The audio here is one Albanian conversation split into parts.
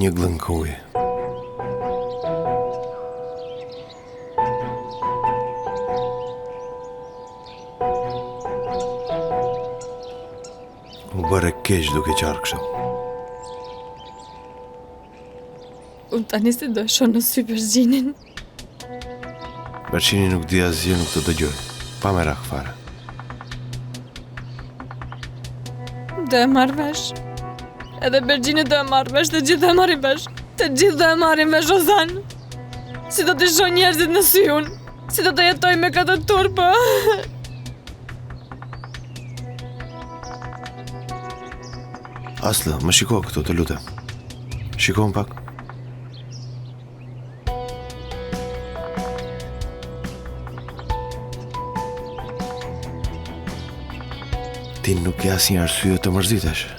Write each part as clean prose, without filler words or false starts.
Një gllënkë ujë. U bëre keq duke qarë kështu. Unë tani si do e shoh në sy Berxhinin. Berxhini nuk di asgjë nuk të dëgjoj. Pa merak fare. Do e marrë vesh. Edhe Berxhini do e marrë vesh, të gjithë do e marrin vesh. Të gjithë do e marrin vesh, Ozan. Si do t'i shoh njerëzit në sy unë? Si do të jetoj me këtë turp? Asllë, më shiko këtu, të lutem. Shikomë pak. Ti nuk ke asnjë arsye të mërzitesh.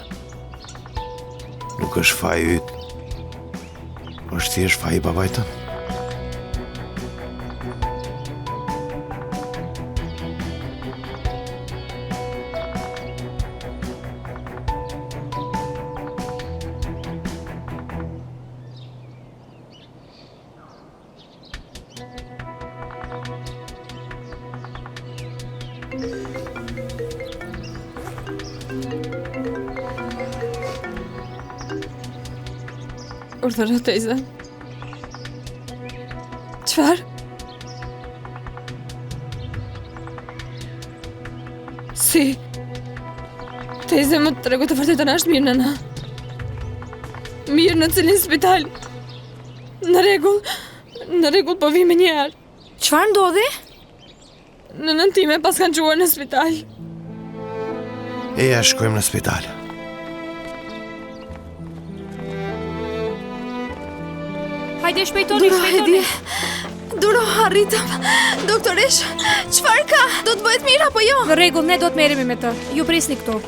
Nuk është faji yt. Është thjesht faji i babait tënd. Urdhëro tejze. Çfarë? Si? Tejze më trego të vërtetën a është mirë nëna. Mirë në cilin spital? Në rregull, në rregull po vij menjëherë. Çfarë ndodhi? Nënën time paskan çuar në spital. Eja, shkojmë në spital. Hajde shpejtoni, Duro, shpejtoni. Duro, arritëm. Doktoreshë, çfarë ka? Do të bëhet mirë apo jo? Në rregull, ne do të merremi me të. Ju prisni këtu.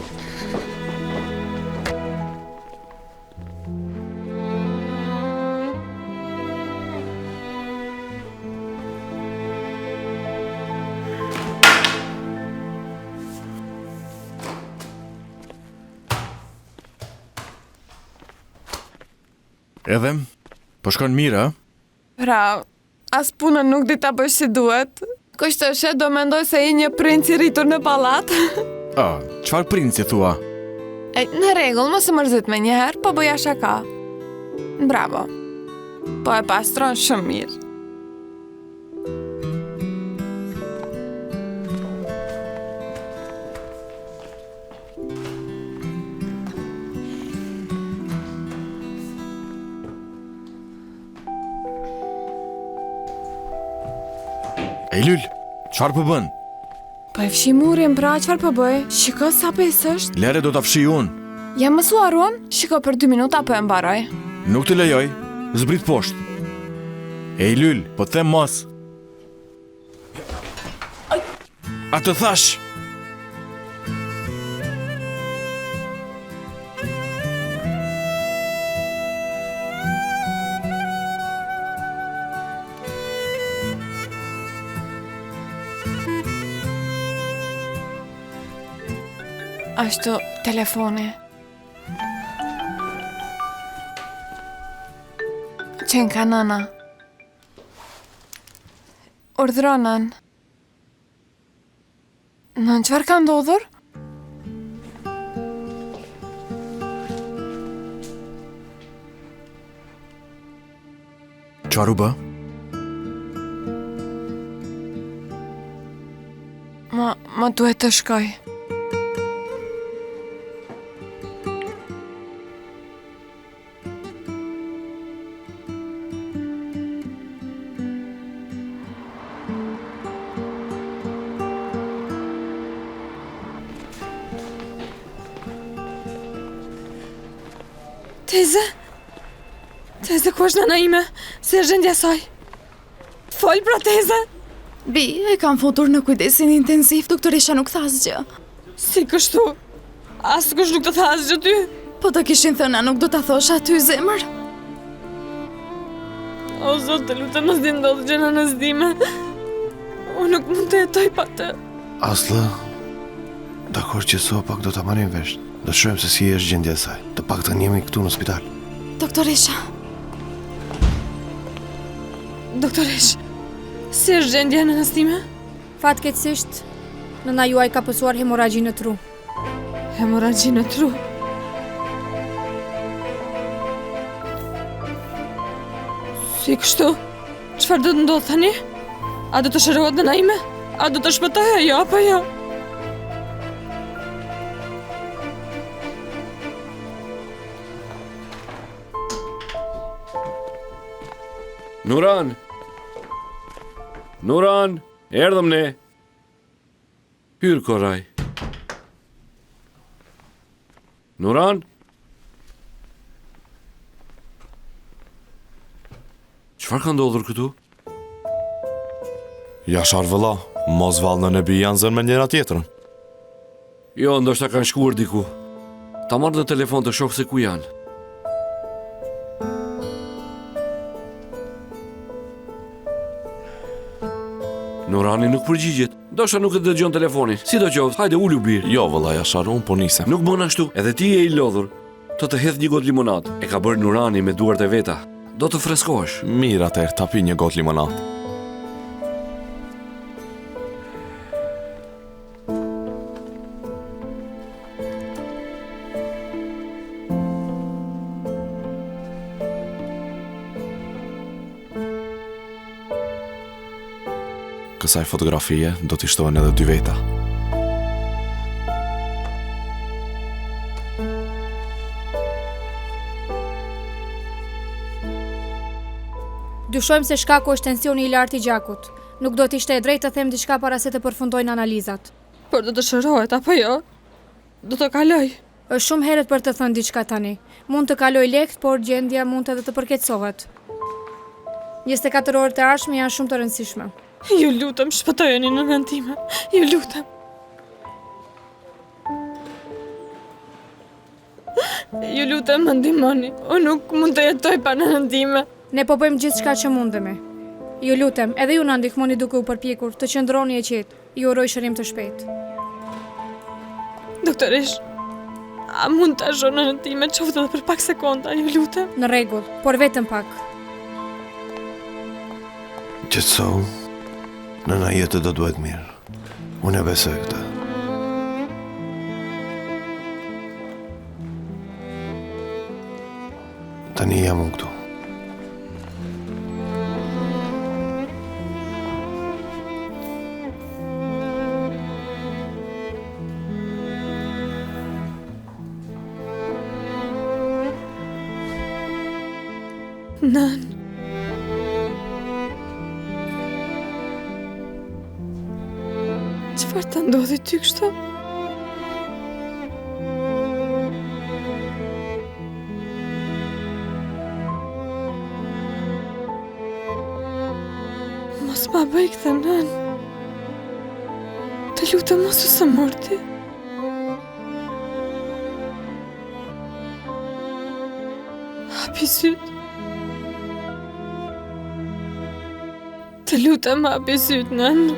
Edhe, po shkon mirë, a? Pra, as punën nuk di ta bësh si duhet. Kush të sheh do mendojë se je një princ i rritur në pallat. A, çfarë princi thua? E, në rregull, mos u mërzit menjëherë, po bëja shaka. Bravo. Po e pastron shumë mirë. Ejlyl, çfarë po bën? Po e fshij murin, pra çfarë po bëj? Shiko sa pis është. Lere do ta fshij unë. Jam mësuar unë? Shiko për dy minuta po e mbaroj. Nuk të lejoj, zbrit poshtë. Ejlyl, po të them mos. A të thashë? Ashtu, telefoni. Qenka nëna. Urdhëro, nënë. Nënë, çfarë ka ndodhur? Çfarë u bë? Më, më duhet të shkoj. Teze? Teze, ku është nëna ime? Si është gjendja e saj? Fol pra teze? Bijë, e kanë futur në kujdesin intensiv, doktoresha nuk tha asgjë. Si kështu? Askush nuk të tha asgjë ty? Po të kishin thënë, a nuk do ta thosha ty zemër? O Zot, të lutem mos t'i ndodhë gjë nënës time. Unë nuk mund të jetoj pa të. Asllë, dakord qetësohu pak do ta marrim vesh. Do të shohim se si është gjendja e saj. Të paktën jemi këtu në spital. Doktoresha. Doktoreshë, si është gjendja e nënës time? Fatkeqësisht, nëna juaj ka pësuar hemorragji në tru. Hemorragji në tru. Si kështu? Çfarë do të ndodhë tani? A do të shërohet nëna ime? A do të shpëtojë ajo apo jo? Nuran! Nuran! Erdhëm ne! Hyr, Koray. Nuran? Çfarë ka ndodhur këtu? Jashar vëlla, mos vallë nënë e bijë janë zënë me njëra tjetrën. Jo, ndoshta kanë shkuar diku. Ta marr në telefon të shoh se ku janë. Nurani nuk përgjigjet. Ndoshta nuk e dëgjon telefonin. Sidoqoftë, hajde ulu bir. Jo vëlla Jashar, unë po nisem. Nuk bën ashtu. Edhe ti je i lodhur. Të të hedh një gotë limonadë. E ka bërë Nurani me duart e veta. Do të freskohesh. Mirë atëherë, ta pi një gotë limonadë. Kësaj fotografie do t'i shtohen edhe dy veta. Dyshojmë se shkaku është tensioni i lartë i gjakut. Nuk do të ishte e drejtë të them diçka para se të përfundojnë analizat. Por do të shërohet, apo jo? Do të kalojë. Është shumë herët për të thënë diçka tani. Mund të kalojë lehtë, por gjendja mund edhe të përkeqësohet. 24 orët e ardhshme janë shumë të rëndësishme. Ju lutem, shpëtojeni nënën time. Ju lutem. Ju lutem, më ndihmoni. Unë nuk mund të jetoj pa nënën time. Ne po bëjmë gjithçka që mundemi. Ju lutem, edhe ju na ndihmoni duke u përpjekur të qëndroni e qetë. Ju uroj shërim të shpejtë. Doktoreshë, a mund ta shoh nënën time qoftë edhe për pak sekonda, ju lutem? Në rregull, por vetëm pak. Qetësohu, nëna jote do të bëhet mirë. Unë e besoj këtë. Tani jam unë këtu. Nënë. Çfarë të ndodhi ty kështu? Mos ma bëj këtë nënë. Të lutem mos u sëmur ti. Hapi sytë. Të lutem hapi sytë nënë.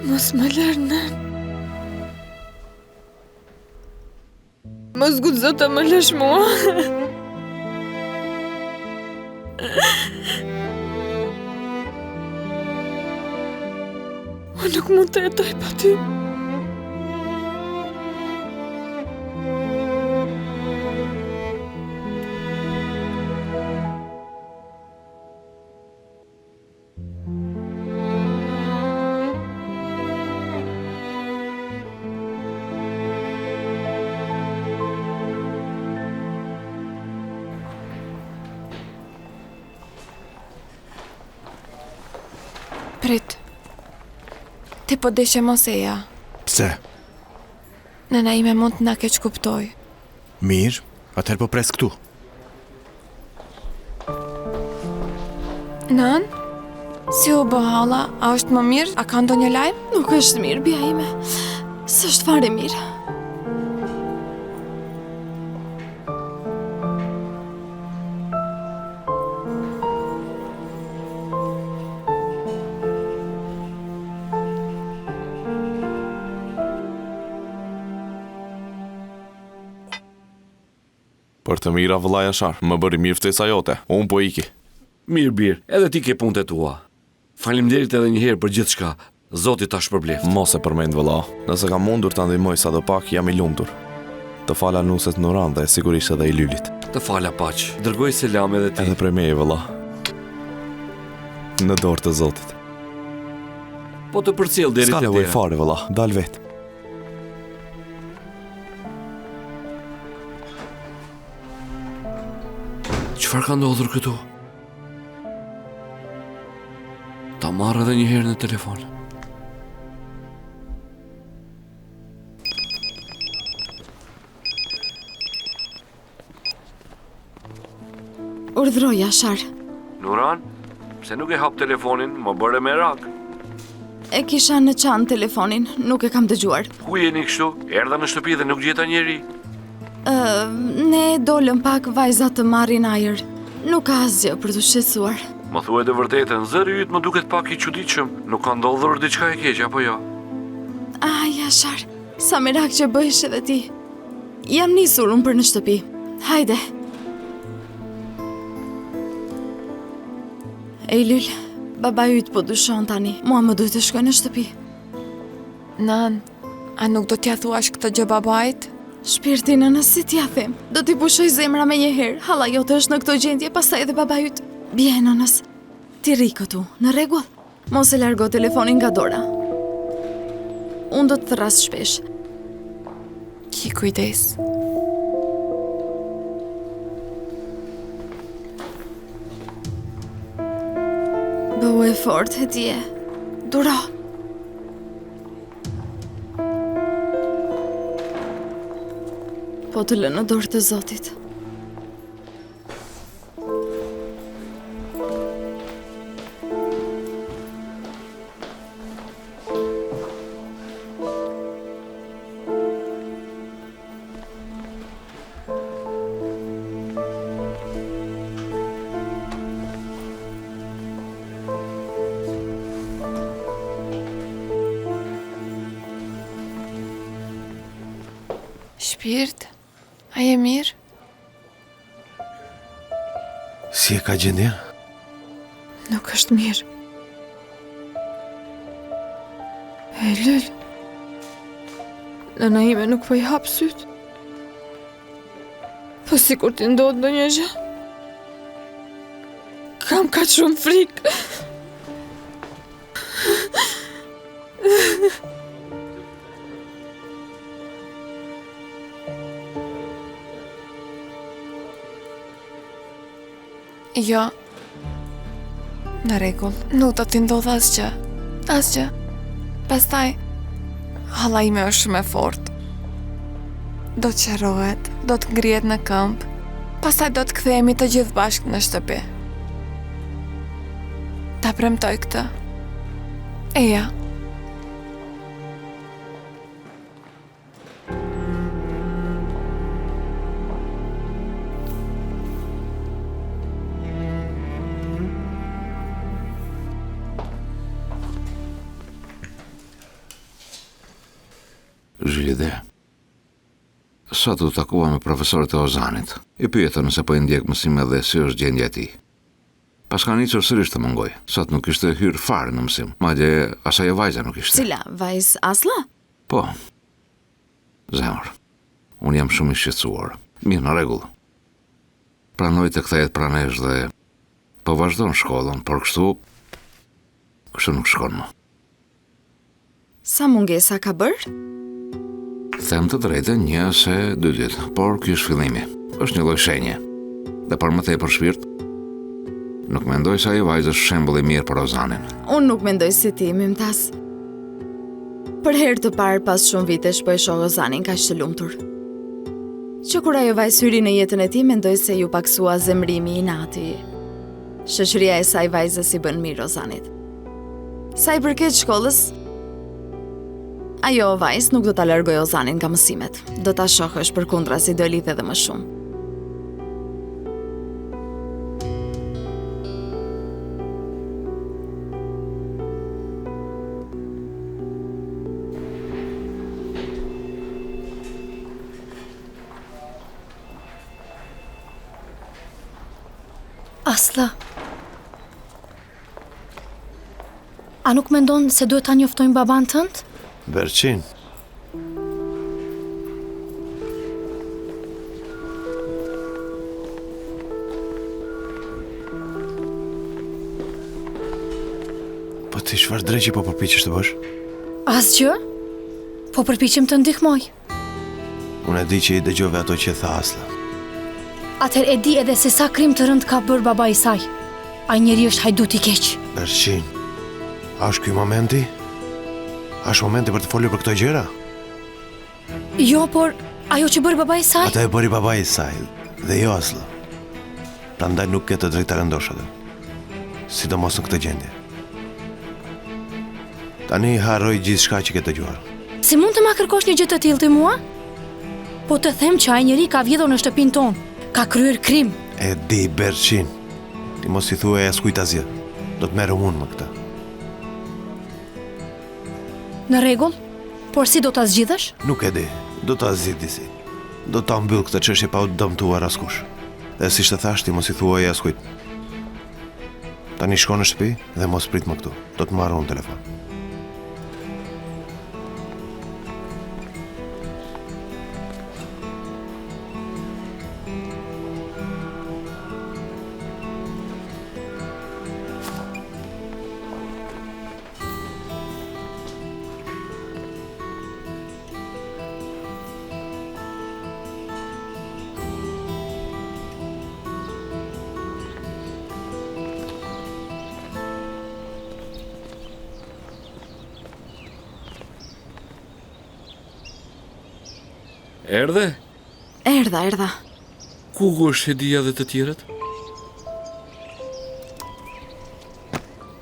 Mos më lër nënë. Mos guxo të më lësh mua. Unë nuk mund të jetoj pa ty. Prit. Ti po deshe mos eja. Pse? Nëna ime mund të na keqkuptojë. Mirë, atëherë po pres këtu. Nënë? Si u bë halla? A është më mirë? A ka ndonjë lajm? Nuk është mirë, bija ime. S'është fare mirë. Për të mira vëlla Jashar, më bëri mirë ftesa jote. Unë po iki. Mirë bir, edhe ti ke punët e tua. Faleminderit edhe një herë për gjithçka. Zoti ta shpërbleftë. Mos e përmend vëlla. Nëse kam mundur ta ndihmoj sadopak, jam i lumtur. Të fala nuses Nuran dhe sigurisht edhe Ejlylit. Të fala paç. Dërgoji selam edhe ti. Edhe prej meje vëlla. Në dorë të Zotit. Po të përcjell deri te dera. S'ka nevojë fare vëlla, dal vetë. Çfarë ka ndodhur këtu? Ta marr edhe një herë në telefon. Urdhëro, Jashar. Nuran, pse nuk e hap telefonin, më bëre merak. E kisha në çantë telefonin, nuk e kam dëgjuar. Ku jeni kështu? Erdha në shtëpi dhe nuk gjeta njeri. Ë, ne dolëm pak vajzat të marrin ajër. Nuk ka asgjë për t'u shqetësuar. Më thuaj të vërtetën, zëri yt më duket pak i çuditshëm. Nuk ka ndodhur diçka e keqe apo jo? Ah, Jashar, sa merak që bëhesh edhe ti. Jam nisur unë për në shtëpi. Hajde. Ejlyl, babai yt po dyshon tani. Mua më duhet të shkoj në shtëpi. Nënë, a nuk do t'ia thuash këtë gjë babait? Shpirti i nënës si t'ia them. Do t'i pushojë zemra menjëherë. Halla jote është në këtë gjendje, pastaj edhe babai yt. Bije nënës. Ti rri këtu, në rregull? Mos e largo telefonin nga dora. Unë do të thërras shpesh. Ki kujdes. Bëhu e fortë, Hedije. Duro. Po të lë në dorë të Zotit. Shpirt, a je mirë? Si e ka gjendjen? Nuk është mirë. Ejlyl. Nëna ime nuk po i hap sytë. Po sikur t'i ndodhë ndonjë gjë. Kam kaq shumë frikë. Jo. Në rregull, nuk do t'i ndodhë asgjë. Asgjë. Pastaj, halla ime është shumë e fortë. Do të shërohet, do të ngrihet në këmbë. Pastaj do të kthehemi të gjithë bashkë në shtëpi. Ta premtoj këtë. Eja. Zhilide, sot u takova me profesorët e Ozanit. I pyeta nëse po i ndjek mësimet dhe si është gjendja e tij. Paska nisur sërish të mungojë. Sot nuk kishte hyrë fare në mësim. Madje as ajo vajza nuk ishte. Cila vajzë Aslla? Po. Zemër. Unë jam shumë i shqetësuar. Mirë, në rregull. Pranoi të kthehet pranë nesh dhe po vazhdon shkollën, por kështu kështu nuk shkon më. Sa mungesa ka bërë? Them të drejtën një ose dy ditë, por ky është fillimi. Është një lloj shenje. Dhe për më tepër shpirt, nuk mendoj se ajo vajzë është shembull i mirë për Ozanin. Unë nuk mendoj si ti, Mymtaz. Për herë të parë pas shumë vitesh po e shoh Ozanin kaq të lumtur. Që kur ajo vajzë hyri në jetën e tij, mendoj se iu pakësua zemërimi, inati. Shoqëria e asaj vajzës i bën mirë Ozanit. Sa i përket shkollës, ajo vajzë nuk do ta largojë Ozanin nga mësimet. Do ta shohësh përkundrazi do e lidhë edhe më shumë. Asllë. A nuk mendon se duhet ta njoftojmë babanë tënd? Berçin. Po ti çfarë dreqi po përpiqesh të bësh? Asgjë? Po përpiqem të ndihmoj. Unë e di që i dëgjove ato që tha Aslla. Atëherë e di edhe se sa krim të rëndë ka bërë babai i saj. Ai njeri është hajdut i keq. Berçin, a është ky momenti? A është momenti për të folur për këto gjëra? Jo, por ajo që bëri babai i saj? Atë e bëri babai i saj dhe jo Aslla. Prandaj nuk ke të drejtë ta lëndosh atë. Sidomos në këtë gjendje. Tani harroj gjithçka që ke dëgjuar. Si mund të ma kërkosh një gjë të tillë ti mua? Po të them që ai njeri ka vjedhur në shtëpinë tonë, ka kryer krim. E di Berçin. Ti mos i thuaj askujt asgjë. Do të merrem unë me këtë. Në rregull, por si do ta zgjidhësh? Nuk e di. Do ta zgjidh disi. Do ta mbyll këtë çështje pa u dëmtuar askush. Dhe siç të thashë ti mos i thuaj askujt. Tani shko në shtëpi dhe mos prit më këtu. Do të marr unë telefon. Erdhe? Erdha, erdha. Ku është Hedia dhe të tjerët?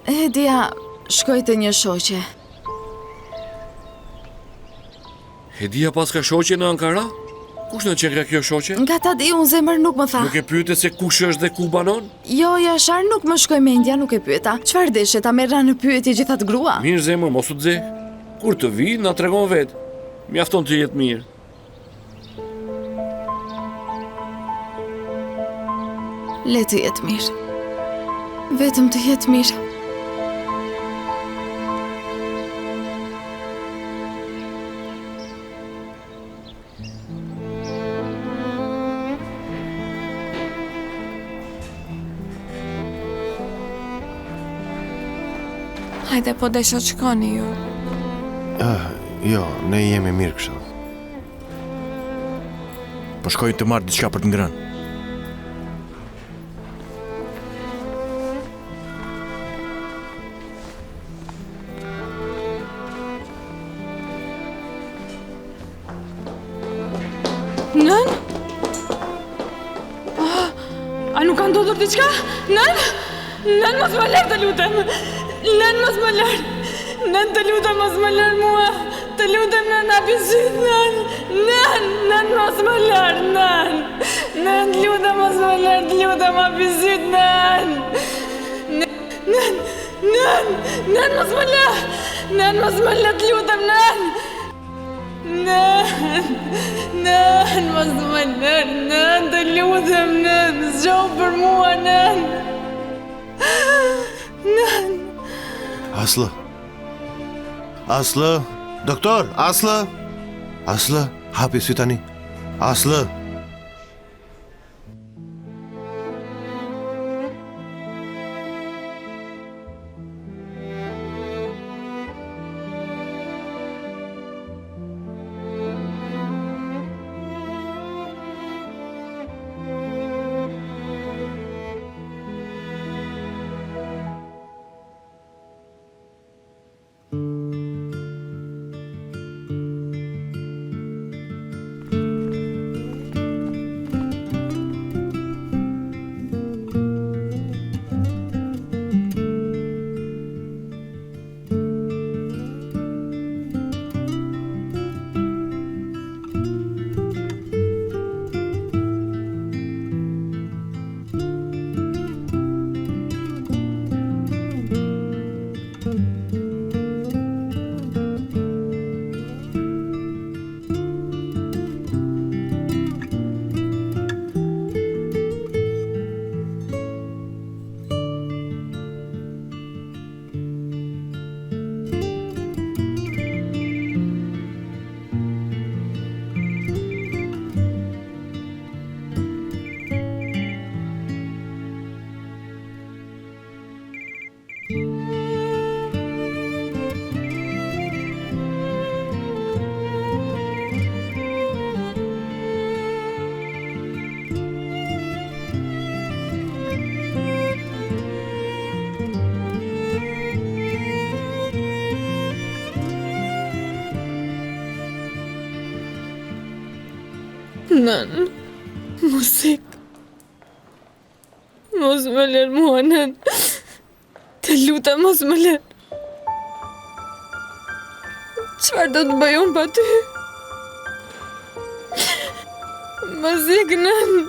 Hedia shkoi te një shoqe. Hedia paska shoqe në Ankara? Kush na qenka kjo shoqe? Nga ta di unë zemër nuk më tha. Nuk e pyete se kush është dhe ku banon? Jo, Jashar, nuk më shkoi mendja, nuk e pyeta. Çfarë deshe, ta merrja në pyetje gjithë atë grua? Mirë zemër, mos u nxe. Kur të vijë, na tregon vetë. Mjafton të jetë mirë. Le të jetë mirë. Vetëm të jetë mirë. Hajde, po deshe shkoni ju. Ah, jo, ne jemi mirë kështu. Po shkoj të marr diçka për të ngrënë. Nënë? Ah, a nuk ka ndodhur diçka? Nënë? Nënë, mos më lër të lutem! Nënë, mos më lër! Nënë, të lutem, mos më lër mua! Të lutem, nënë, hapi sytë, nënë! Nënë, nënë, mos më lër, nënë! Nënë, të lutem, mos më lër, të lutem, hapi sytë, nënë! Nënë, nënë, nënë, mos më lër! Nënë, mos më lër, të lutem, nënë! Nënë, nënë, mos më lër, nënë, të lutem, nënë, zgjohu për mua, nënë. Nënë. Asllë. Asllë, doktor, Asllë. Asllë, hapi sytë tani. Asllë. Nënë, mos ik. Mos më lër mua, nënë. Të lutem, mos më lër. Çfarë do të bëj unë pa ty? Mos ik, nënë.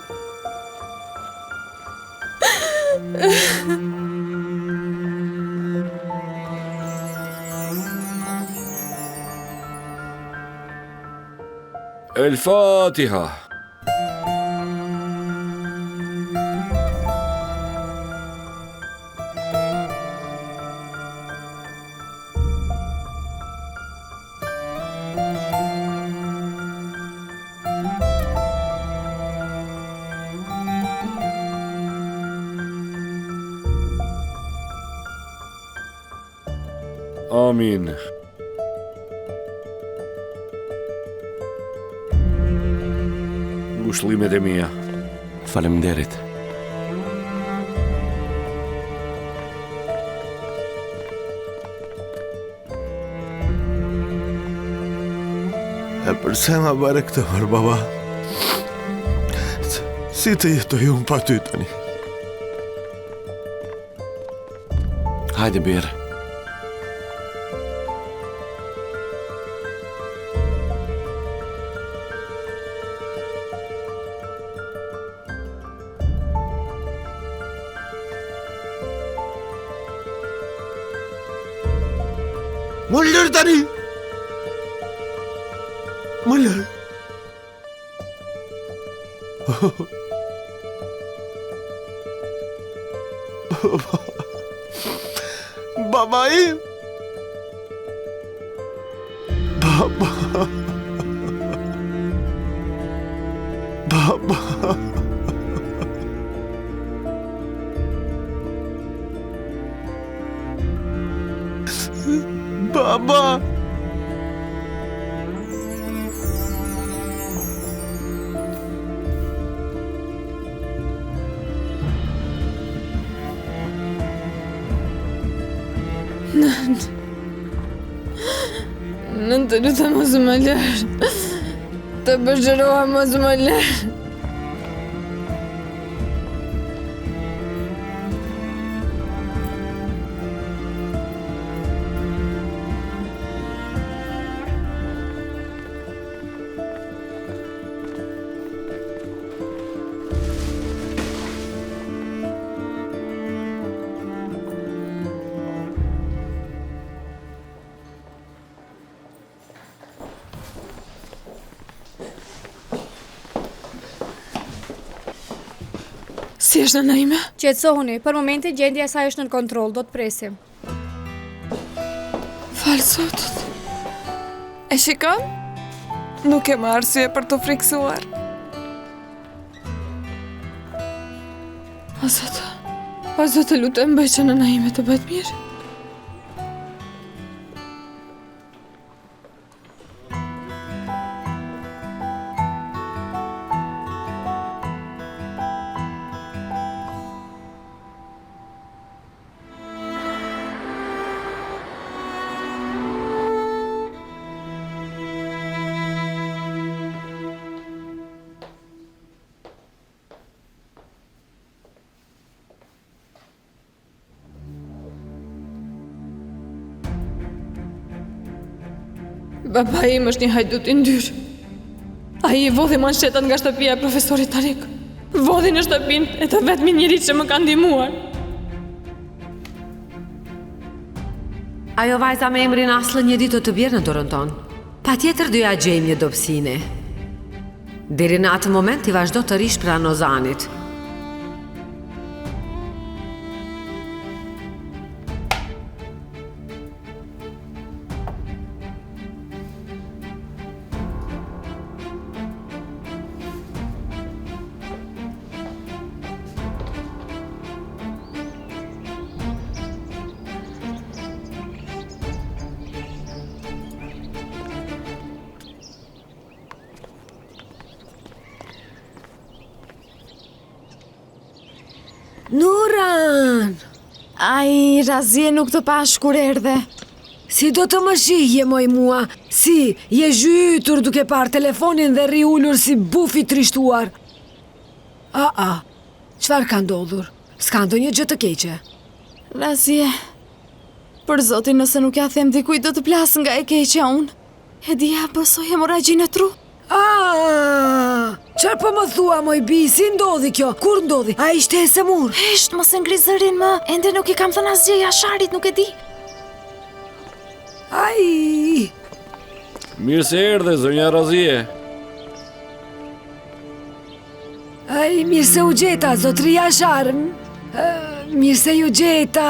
El Fatiha. Amin. Ngushëllimet e mia. Faleminderit. E përse ma bëre këtë mor baba? Si të jetoj unë pa ty tani? Hajde, bir. Më lër tani! Më lër! Baba im! Baba! Baba! Baba! Nënë. Nënë të lutem mos më lër. Të bëshëroha mos më lër. Si është nëna ime? Qetësohuni, për momentin gjendja e saj është nën kontroll, do të presim. Falë Zotit. E shikon? Nuk ke më arsye për t'u frikësuar. O Zot, o Zot të lutem bëj që nëna ime të bëhet mirë. Babai im është një hajdut i ndyrë. Ai i vodhi manshetat nga shtëpia e profesorit Tarik. Vodhi në shtëpinë e të vetmit njeri që më ka ndihmuar. Ajo vajza me emrin Asllë një ditë do të bjerë në dorën tonë. Patjetër do ia gjejmë një dobësi ne. Deri në atë moment ti vazhdo të rrish pranë Ozanit. Nuran! Ai, Razie nuk të pashë kur erdhe. Si do të më shihje moj mua? Si, je zhytur duke parë telefonin dhe rri ulur si buf i trishtuar. A, a, çfarë ka ndodhur? S'ka ndonjë gjë të keqe. Razie, për zotin nëse nuk ia them dikujt do të plas nga e keqja unë. E dija, pësoi hemorragji në tru. Ah! Çfarë po më thua, moj bijë, si ndodhi kjo? Kur ndodhi? A ishte e sëmurë? Hesht, mos e ngri zërin më. Ende nuk i kam thënë asgjë Jasharit, nuk e di. Ai! Mirë se erdhe, zonja Razie. Ai, mirë se u gjeta, zotri Jashar. Mirë se ju gjeta.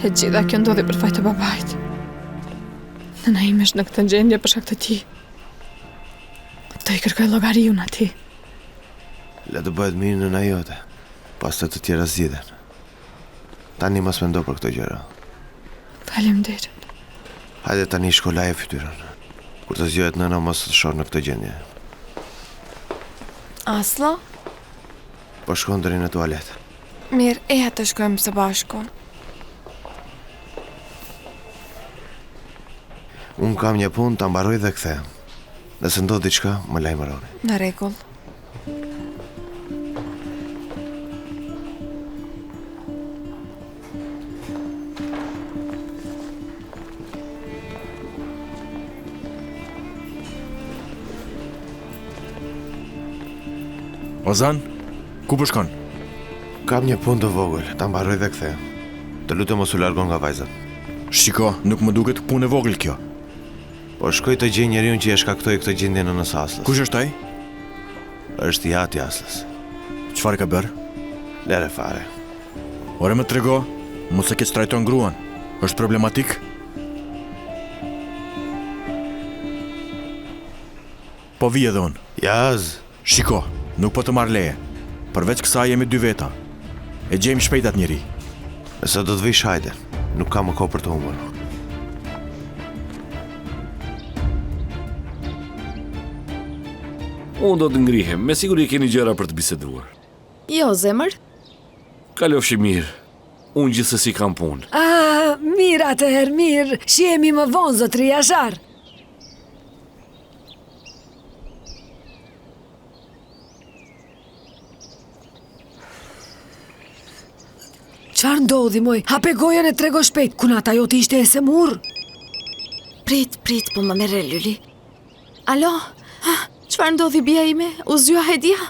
E gjitha kjo ndodhi për faj të babait. Nëna ime është në këtë gjendje për shkak të tij. Do i kërkoj llogari unë atij. Le të bëhet mirë nëna jote, pastaj të tjera zgjidhen. Tani mos mendo për këto gjëra. Faleminderit. Hajde tani shko laje fytyrën. Kur të zgjohet nëna mos të shohë në këtë gjendje. Aslo? Po shkon deri në tualet. Mirë, eja të shkojmë së bashku. Unë kam një punë ta mbaroj dhe kthehem. Nëse ndodh diçka, më lajmëroni. Në rregull. Ozan, ku po shkon? Kam një punë të vogël, ta mbaroj dhe kthehem. Të lutem mos u largo nga vajzat. Shiko, nuk më duket punë e vogël kjo. Po shkoj të gjej njeriun që ia shkaktoi këtë gjendje nënës së Asllës. Kush është ai? Është i ati i Asllës. Çfarë ka bërë? Lëre fare. Ore më trego, mos e keqtrajton gruan. Është problematik? Po vij edhe unë. Jaz. Shiko, nuk po të marr leje. Përveç kësaj jemi dy veta. E gjejmë shpejt atë njeri. Nëse do të vish hajde, nuk kam më kohë për të humbur. Unë do të ngrihem, me siguri keni gjëra për të biseduar. Jo, zemër. Kalofshi mirë. Unë gjithsesi kam punë. Ah, mirë atëherë, mirë. Shihemi më vonë, zotri Jashar. Çfarë ndodhi, moj? Hape gojën e trego shpejt, kunata jote ishte e sëmurë. Prit, prit, po më merr Lyli. Alo, ha, çfarë ndodhi bija ime? U zgjua Hedia?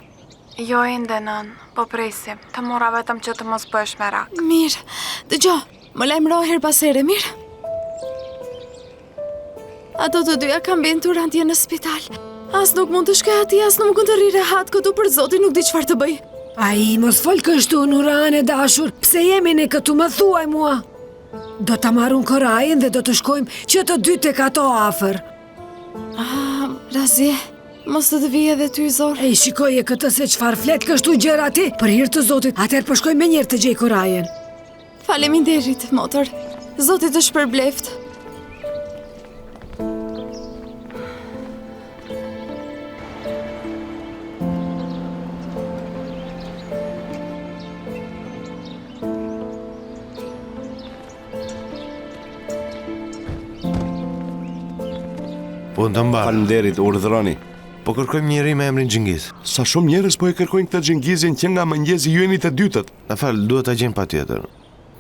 Jo ende, nënë, po presim. Të mora vetëm që të mos bëhesh merak. Mirë, dëgjo, më lajmëro herë pas here, mirë? Ato të dyja kanë mbetur atje në spital. As nuk mund të shkoj atje, as nuk mund të rri rehat këtu për zotin, nuk di çfarë të bëj. Ai, mos fol kështu, Nuran e dashur, pse jemi ne këtu më thuaj mua? Do ta marr unë Korajën dhe do të shkojmë që të dy tek ato afër. Ah, Razie, mos të të vijë edhe ty zor. Ej, shikoje këtë se çfarë flet kështu gjëra ti, për hir të Zotit, atëherë po shkoj menjëherë të gjej Korajën. Faleminderit, motër. Zoti të shpërbleftë. Punë të mbarë. Faleminderit, urdhëroni. Po kërkojmë një njeri me emrin Xhingiz. Sa shumë njerëz po e kërkojnë këtë Xhingizin që nga mëngjesi ju jeni të dytët. Na fal, duhet ta gjejmë patjetër.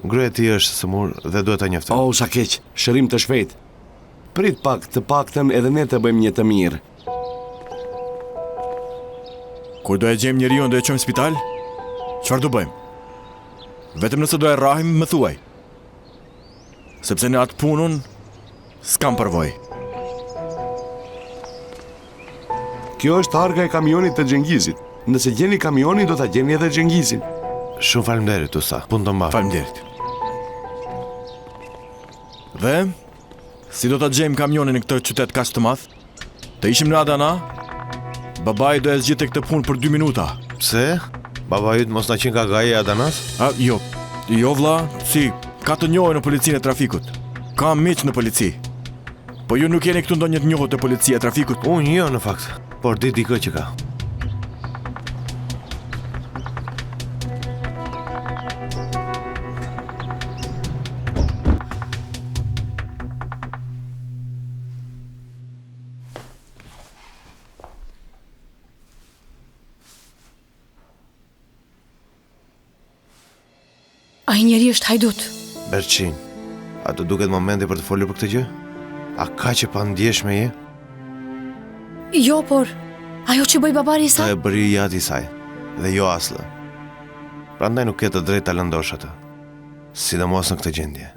Gruaja e tij është sëmurë dhe duhet ta njoftojmë. Oh, sa keq. Shërim të shpejtë. Prit pak, të paktën edhe ne të bëjmë një të mirë. Kur do e gjejmë njeriun do e çojmë në spital? Çfarë do bëjmë? Vetëm nëse do e rrahim, më thuaj. Sepse në atë punë unë s'kam përvojë. Kjo është targa e kamionit të Xhengizit. Nëse gjeni kamionin, do ta gjeni edhe Xhengizin. Shumë faleminderit, usta. Punë të mbarë. Faleminderit. Dhe si do ta gjejmë kamionin në këtë qytet kaq të madh? Të ishim në Adana, babai do e zgjidhte këtë punë për 2 minuta. Pse? Baba yt mos na qenka gai i Adanas? A, jo. Jo vlla, si ka të njohur në policinë e trafikut. Ka miq në polici. Po ju nuk keni këtu ndonjë të njohur te policia e trafikut? Unë jo në fakt, por di dikë që ka. Ai njeri është hajdut. Berçin, a të duket momenti për të folur për këtë gjë? A kaq e pandjeshme je? Jo, por ajo që bëri babai i saj? E bëri i ati i saj dhe jo Asllë. Prandaj nuk ke të drejtë ta lëndosh atë. Sidomos në këtë gjendje.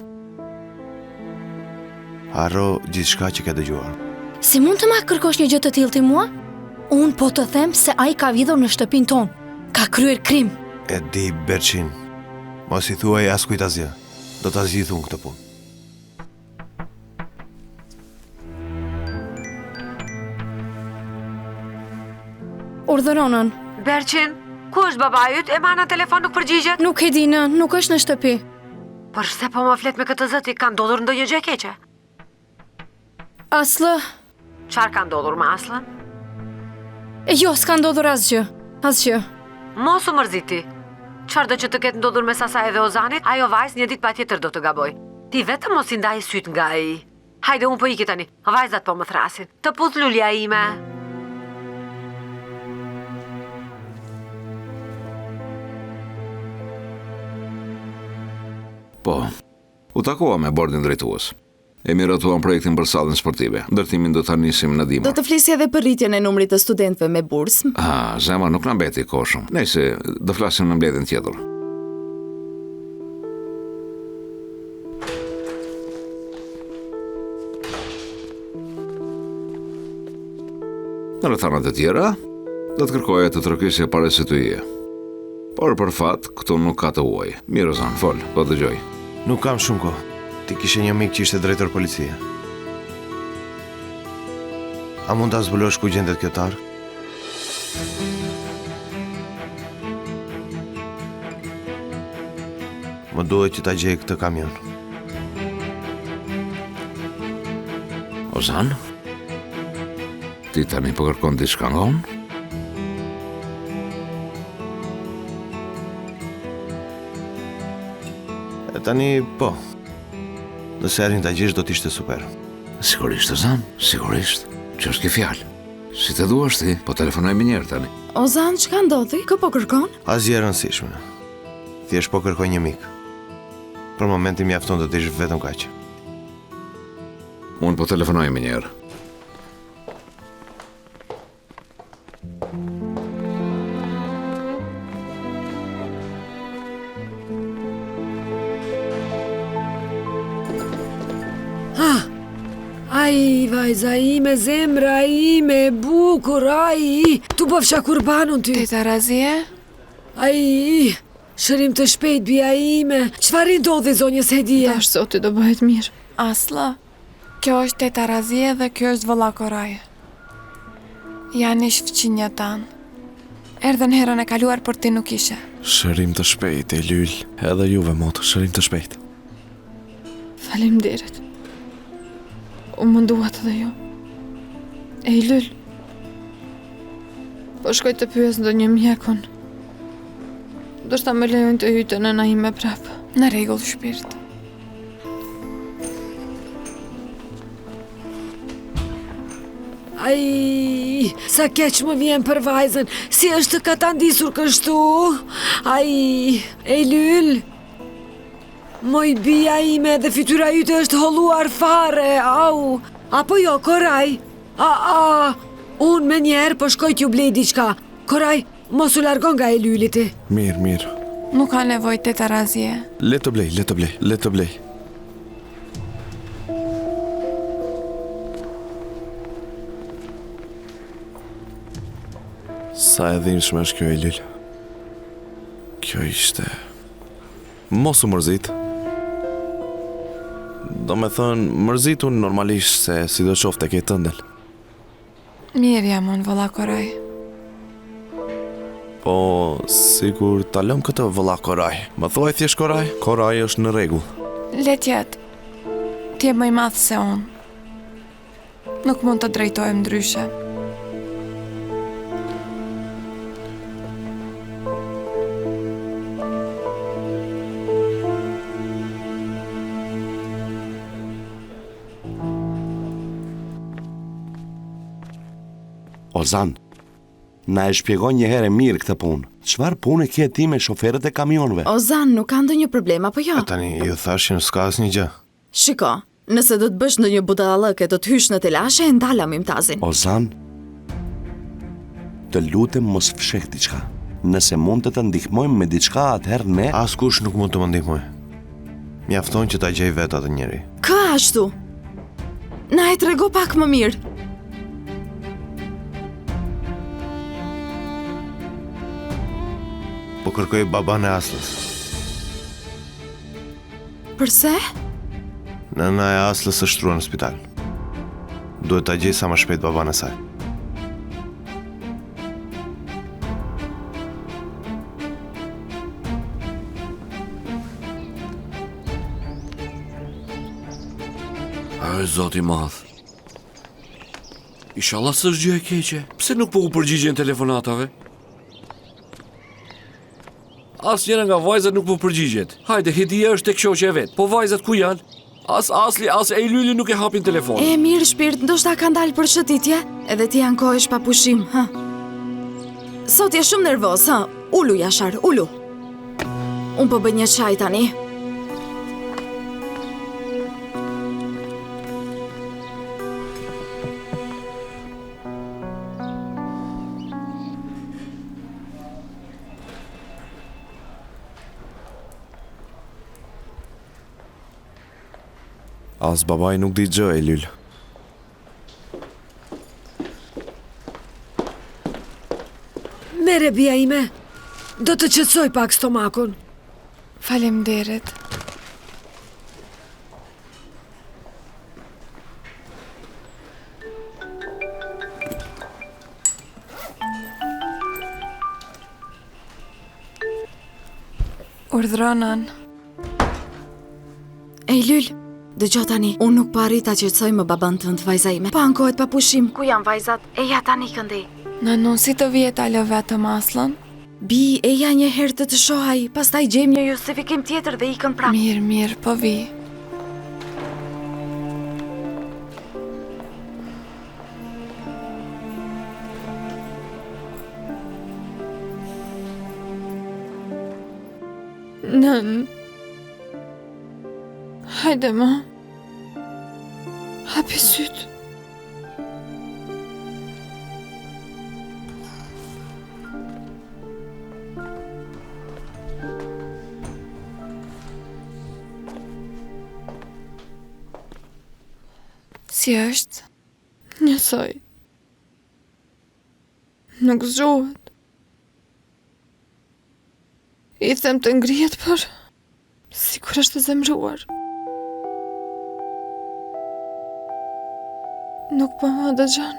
Harro gjithçka që ke dëgjuar. Si mund të ma kërkosh një gjë të tillë ti mua? Unë po të them se ai ka vjedhur në shtëpinë tonë. Ka kryer krim. E di Berçin. Mos i thuaj askujt asgjë. Do ta zgjidh unë këtë punë. Urdhëro nënë. Berçin, ku është babai yt? E marr në telefon nuk përgjigjet? Nuk e di nënë, nuk është në shtëpi. Përse po më flet me këtë zë ti, ka ndodhur ndonjë gjë e keqe? Asllë. Çfarë ka ndodhur me Asllën? Jo, s'ka ndodhur asgjë. Asgjë. Mos u mërzit ti. Çfarëdo që të ketë ndodhur mes asaj dhe Ozanit, ajo vajzë një ditë patjetër do të gabojë. Ti vetëm mos i ndaj sytë nga ai. Hajde, unë po iki tani. Vajzat po më thërrasin. Të puth lulja ime. Po. U takova me bordin drejtues. E miratuam projektin për sallën sportive. Ndërtimin do ta nisim në dimër. Do të flisje edhe për rritjen e numrit të studentëve me bursë? Ah, zemër, nuk na mbeti kohë shumë. Nejse, do flasim në mbledhjen tjetër. Në rrethana të tjera, do të kërkoja të trokisja para se të hyje. Por për fat, këtu nuk ka të huaj. Mirë, Ozan, fol, po dëgjoj. Nuk kam shumë kohë. Ti kishe një mik që ishte drejtor policie. A mund ta zbulosh ku gjendet kjo targë? Më duhet që ta gjej këtë kamion. Ozan? Ti tani po kërkon diçka nga unë? E tani, po. Nëse arrin ta gjesh, do të ishte super. Sigurisht, Ozan, sigurisht. Ç'është kjo fjalë? Si të duash ti, po telefonoj menjëherë tani. Ozan, ç'ka ndodhi? Kë po kërkon? Asgjë e rëndësishme. Thjesht po kërkoj një mik. Për momentin mjafton të dish vetëm kaq. Unë po telefonoj menjëherë. Ah, ai, vajza ime, zemra ime, e bukur, ai, t'u bëfsha kurban unë ty. Teta Razie? Ai, shërim të shpejtë, bija ime, çfarë i ndodhi zonjës Hedije? Dhashtë Zoti do bëhet mirë. Asllë, Kjo është teta Razie dhe ky është vëlla Koraj. Janë ish fqinjët tanë. Erdhën herën e kaluar, por ti nuk ishe. Shërim të shpejtë, Ejlyl, edhe juve motër, shërim të shpejtë. Faleminderit. U munduat edhe ju. Ejlyl. Po shkoj të pyes ndonjë mjek unë. Ndoshta më lejojnë të hyj te nëna ime prapë. Në rregull, shpirt. Ai, sa keq më vjen për vajzën, si është katandisur kështu? Ai, Ejlyl, moj bija ime dhe fytyra jote është holluar fare, au, apo jo, Koraj, a, a, unë menjëherë po shkoj t'ju blej diçka, Koraj, Mos u largo nga Ejlyli ti. Mirë, mirë. Nuk ka nevojë teta Razie. Le të blej, le të blej, le të blej. Sa e dhimbshme është kjo Ejlyl. Kjo ishte... Mos u mërzit. Domethënë, mërzitu normalisht se sidoqoftë e ke tënden. Mirë jam unë, vëlla Koraj. Po, sikur ta lëmë këtë vëlla Koraj. Më thuaj thjesht Koraj? Koraj është në rregull. Le të jetë. Ti je më i madh se unë. Nuk mund të drejtohem ndryshe. Ozan, na e shpjego një herë e mirë këtë punë. Çfarë pune ke ti me shoferët e kamionëve? Ozan, nuk ka ndonjë problem apo jo? E tani, ju thashë që s'ka asnjë gjë. Shiko, nëse do të bësh ndonjë budallallëk e do të hysh në telashe, e ndala Mimtazin. Ozan, të lutem mos fsheh diçka. Nëse mund të të ndihmojmë me diçka, atëherë ne Askush nuk mund të më ndihmojë. Mjafton që ta gjej vetë atë njeri. Kë ashtu? Na e trego pak më mirë. Po kërkoj babanë e Aslës. Përse? Nëna e Aslës është shtruar në spital. Duhet ta gjej sa më shpejt babanë e saj. Ai zot i madh. Ishalla s'është gjë e keqe. Pse nuk po u përgjigjen telefonatave? Asnjëra nga vajzat nuk po përgjigjet. Hajde, Hedija është tek shoqja e vet. Po vajzat ku janë? As Asli, as Ejlyli nuk e hapin telefonin. E mirë shpirt, ndoshta kanë dalë për shëtitje, edhe ti ankohesh pa pushim, ha. Sot je shumë nervoz, ha. Ulu Jashar, ulu. Unë po bëj një çaj tani. As babai nuk di gjë, Ejlyl. Merre bija ime, do të qetësojë pak stomakun. Faleminderit. Urdhëro nënë. Ejlyl, dëgjo tani, unë nuk po arrij ta qetësoj më babanë tënd, vajza ime. Po ankohet pa pushim. Ku janë vajzat? Eja tani këndej. Nënë, unë si të vij e ta lë vetëm Asllën? Bijë, eja një herë të të shohë ai, pastaj gjejmë një justifikim tjetër dhe ikën prapë. Mirë, mirë, po vij. Nënë. Hajde më. Hapi sytë. Si është? Njësoj. Nuk zgjohet. I them të ngrihet, por sikur është e zemëruar. Nuk po më dëgjon.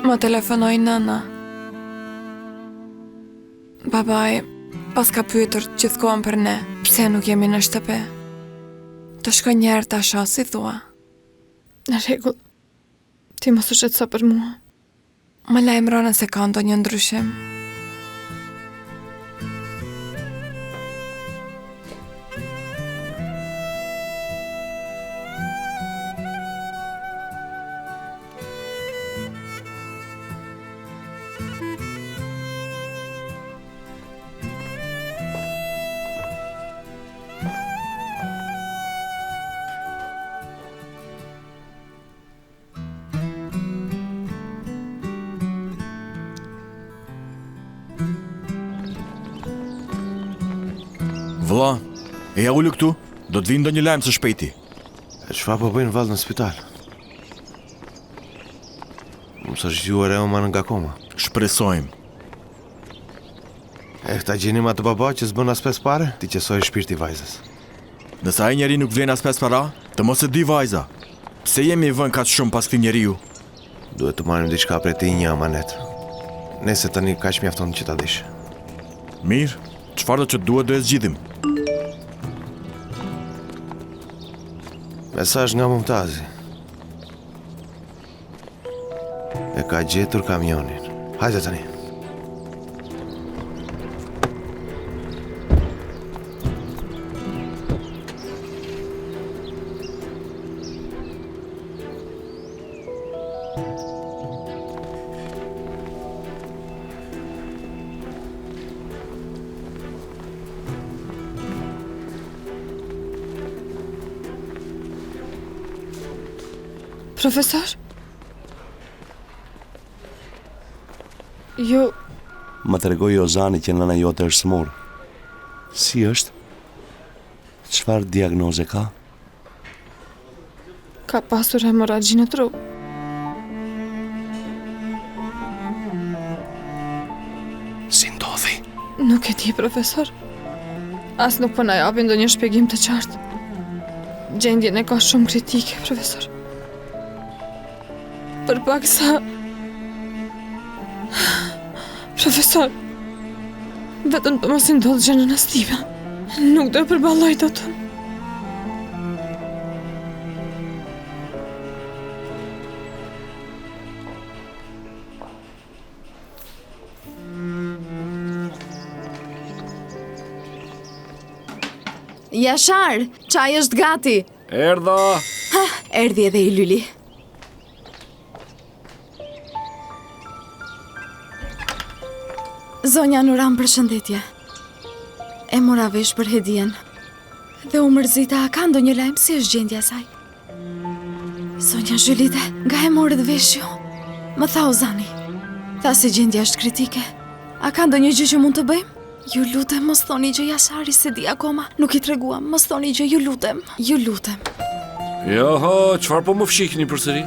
Më telefonoi nëna. Babai paska pyetur gjithë kohën për ne, pse nuk jemi në shtëpi. Të shkoj një herë ta shoh, si thua. Në rregull. Ti mos u shqetëso për mua. Më lajmëro nëse ka ndonjë ndryshim. Vëlla, eja ulu këtu, do të vijë ndonjë lajm së shpejti. E çfarë po bëjnë vallë në spital? Mos është zgjuar e ëma nga koma. Shpresojmë. Eh, ta gjenim atë baba që s'bën as pesë pare, t'i qetësohej shpirti vajzës. Nëse ai njeri nuk vlen as pesë para, të mos e di vajza. Pse jemi vënë kaq shumë pas këtij njeriu? Duhet të marrim diçka prej tij një amanet. Nejse tani kaq mjafton që ta dish. Mirë, çfarëdo që duhet do e zgjidhim. Mesazh nga Mumtazi. E ka gjetur kamionin. Hajde tani. Profesor? Ju... Më tregoi Ozani që nëna jote është sëmurë. Si është? Çfarë diagnoze ka? Ka pasur hemorragji në tru. Si ndodhi? Nuk e di, profesor. As nuk po na japin ndonjë shpjegim të qartë. Gjendjen e ka shumë kritike, profesor. Për pak sa... Profesor, vetëm të mos i ndodhë gjë nënës time. Nuk do e përballoj dot. Jashar, çaji është gati. Erdha. Ha, erdhi edhe Ejlyli. Zonja Nuran, përshëndetje. E mora vesh për Hedijen. Dhe u mërzita, a ka ndonjë lajm si është gjendja e saj? Zonja Zhylide, nga e morët vesh ju? Më tha Ozani. Tha se gjendja është kritike. A ka ndonjë gjë që mund të bëjmë? Ju lutem, mos thoni gjë Jashari s'e di akoma. Nuk i treguam, mos thoni gjë, ju lutem. Ju lutem. Joho, çfarë po më fshihni përsëri?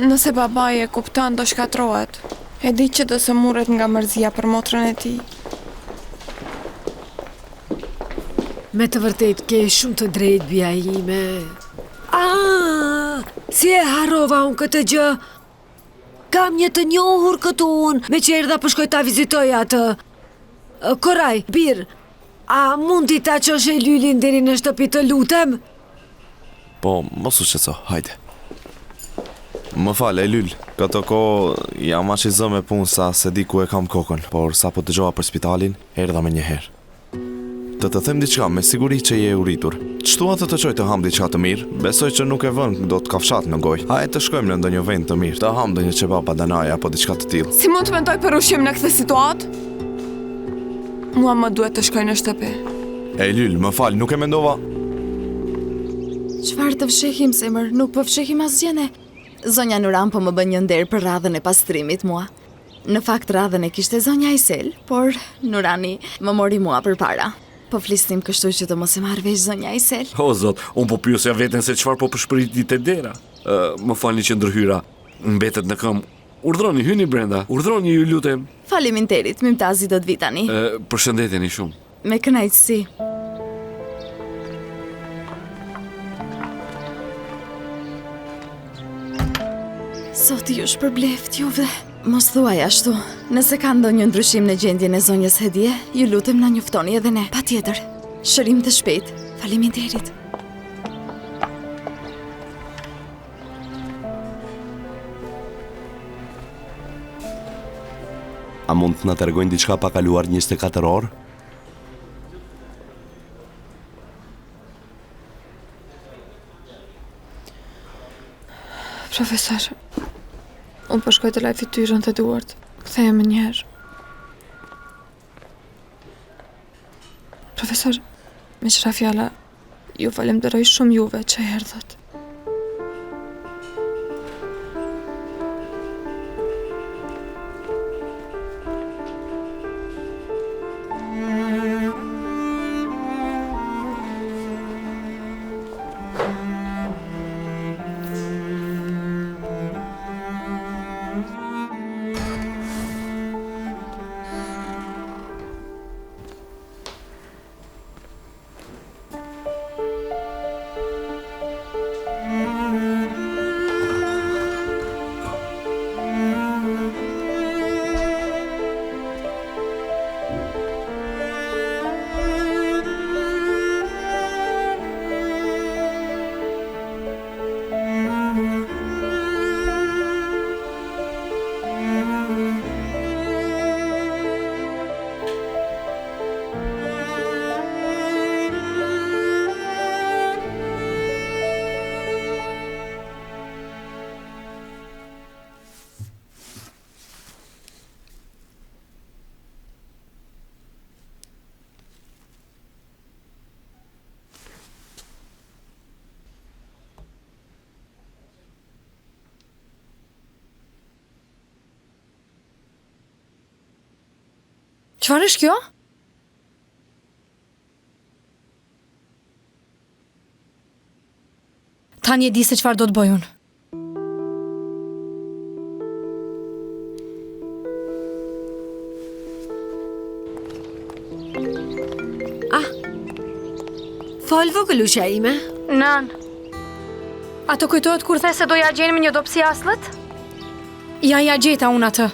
Nëse babai e kupton, do shkatërrohet. E di që do sëmuret nga mërzia për motrën e tij. Me të vërtetë ke shumë të drejtë, bija ime. Ah, si e harrova unë këtë gjë? Kam një të njohur këtu unë, meqë erdha po shkoj ta vizitoj atë. Koraj, bir, a mund ti ta çosh Ejlylin deri në shtëpi të lutem? Po, mos u shqetëso, hajde. Më fal, Ejlyl, këto kohë jam aq i zënë me punë sa s'e di ku e kam kokën, por sapo dëgjova për spitalin, erdha menjëherë. Të të them diçka, me siguri që je e uritur. Ç'thua të të çoj të hamë diçka të mirë? Besoj që nuk e vën dot kafshatë në gojë. Hajde të shkojmë në ndonjë vend të mirë, të hamë ndonjë qebap adanaje apo diçka të tillë. Si mund të mendoj për ushqim në këtë situatë? Mua më duhet të shkoj në shtëpi. Ejlyl, më fal, nuk e mendova. Çfarë të fshehim, zemër? Nuk po fshehim asgjë ne. Zonja Nuran po më bën një nder për radhën e pastrimit mua. Në fakt radhën e kishte zonja Aysel, por Nurani më mori mua përpara. Po flisnim kështu që të mos e marrë vesh zonja Aysel. O zot, unë po pyesja veten se çfarë po pëshpëritni te dera. Ë, më falni që ndërhyra. Mbetët në këmbë. Urdhroni, hyni brenda. Urdhroni, ju lutem. Faleminderit, Mymtazi do të vijë tani. Ë, përshëndeteni shumë. Me kënaqësi. Zoti ju shpërbleftë juve. Mos thuaj ashtu. Nëse ka ndonjë ndryshim në gjendjen e zonjës Hedije, ju lutem na njoftoni edhe ne. Patjetër. Shërim të shpejtë. Faleminderit. A mund të na tregojnë diçka pa kaluar 24 orë? Profesor, unë po shkoj të laj fytyrën dhe duart. Kthehem menjëherë. Profesor, meqë ra fjala, Ju falemderoj shumë juve që erdhët. Çfarë është kjo? Tani e di se çfarë do të bëj unë. Ah. Fol vogëlushja ime. Nënë. A të kujtohet kur the se do ia gjenim një dobësi Asllit? Ja ia gjeta unë atë.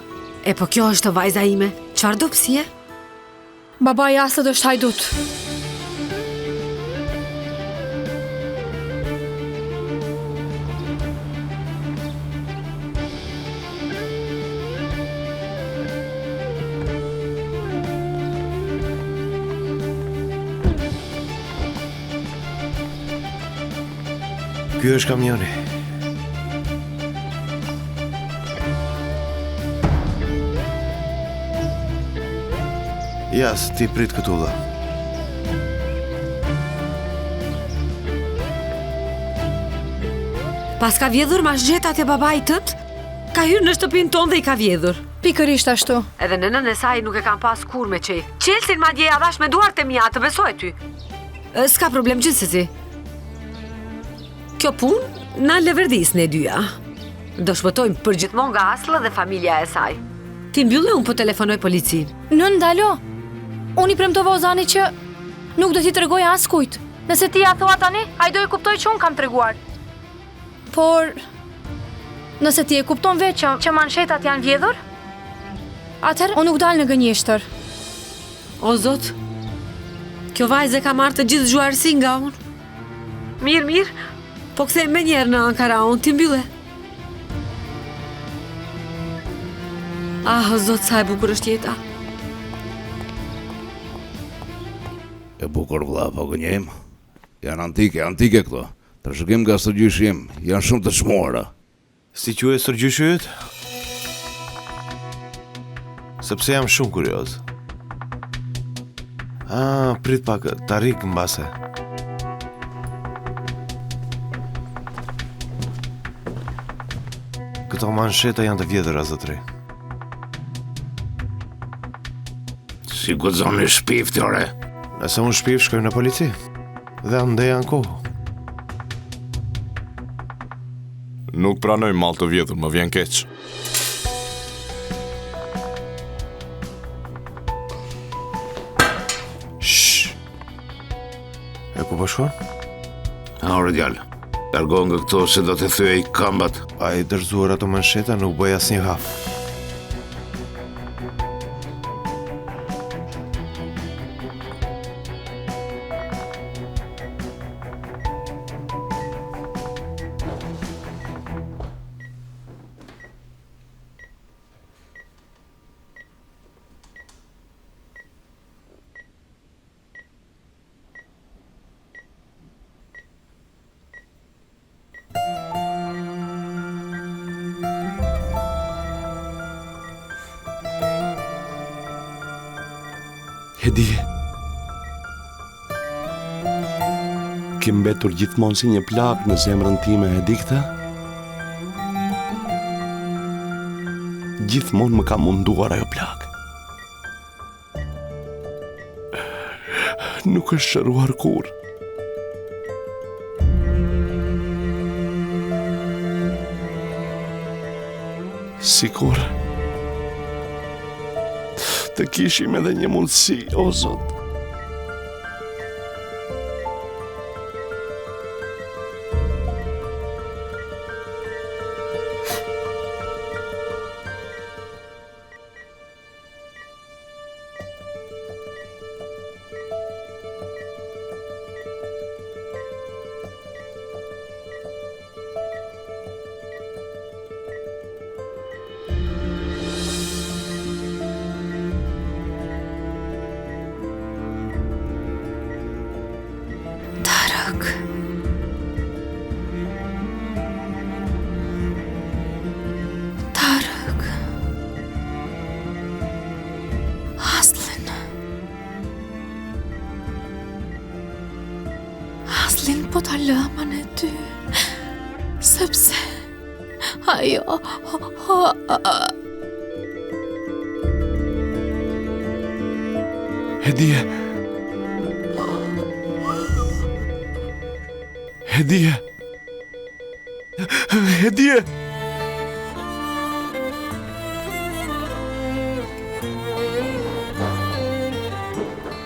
E po kjo është vajza ime. Çfarë dobësie? Babai i Asllit është hajdut. Ky është kamioni. Jas, ti prit këtu vëlla. Paska vjedhur manshetat e babait tënd? Ka hyrë në shtëpinë tonë dhe i ka vjedhur. Pikërisht ashtu. Edhe nënën e saj nuk e kam pas kurrë me qejf. Çelësin madje ia dhashë me duart e mia, të besoj ty. S'ka problem gjithsesi. Kjo punë na leverdis ne dyja. Do shpëtojmë përgjithmonë nga Aslla dhe familja e saj. Ti mbylle unë po telefonoj policinë. Nënë ndalo. Unë i premtova Ozanit që nuk do t'i tregoj askujt. Nëse ti ia thua tani, ai do e kuptojë që unë kam treguar. Por, nëse ti e kupton vetë që, që manshetat janë vjedhur, atëherë unë nuk dal në gënjeshtër. O Zot, kjo vajzë e ka marrë të gjithë zgjuarsinë nga unë. Mirë, mirë, po kthehem menjëherë në Ankara, unë ti mbylle. Ah, o Zot, sa e bukur është jeta. E bukur vëlla, po gënjejmë. Janë antike, antike këto. Trashëgim nga stërgjyshi im, janë shumë të çmuara. Si quhet stërgjyshi yt? Sepse jam shumë kurioz. Ah, prit pak, Tarik mbase. Këto mansheta janë të vjedhura, zotëri. Si guxon e shpif ti, ore? Nëse unë shpif, shkojmë në polici. Dhe andej ankohu. Nuk pranoj mall të vjedhur, më vjen keq. Shh. E ku po shkon? Ha, ore djalë. Largohu nga këtu se do të thyej këmbët. Pa i dorëzuar ato mansheta nuk bëj asnjë hap. E di. Ke mbetur gjithmonë si një plagë në zemrën time, e di këtë? Gjithmonë më ka munduar ajo plagë. Nuk është shëruar kurrë. Sikur të kishim edhe një mundësi, o Zot. Tarëk. Tarëk. Aslin. Aslin po ta lë aman e ty. Sepse ajo oh, oh, oh. Hedije. Hedije. Hedije.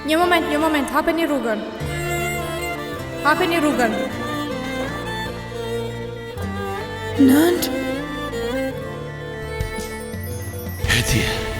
Një moment, një moment, hapeni rrugën. Hapeni rrugën. Nënë. Hedije.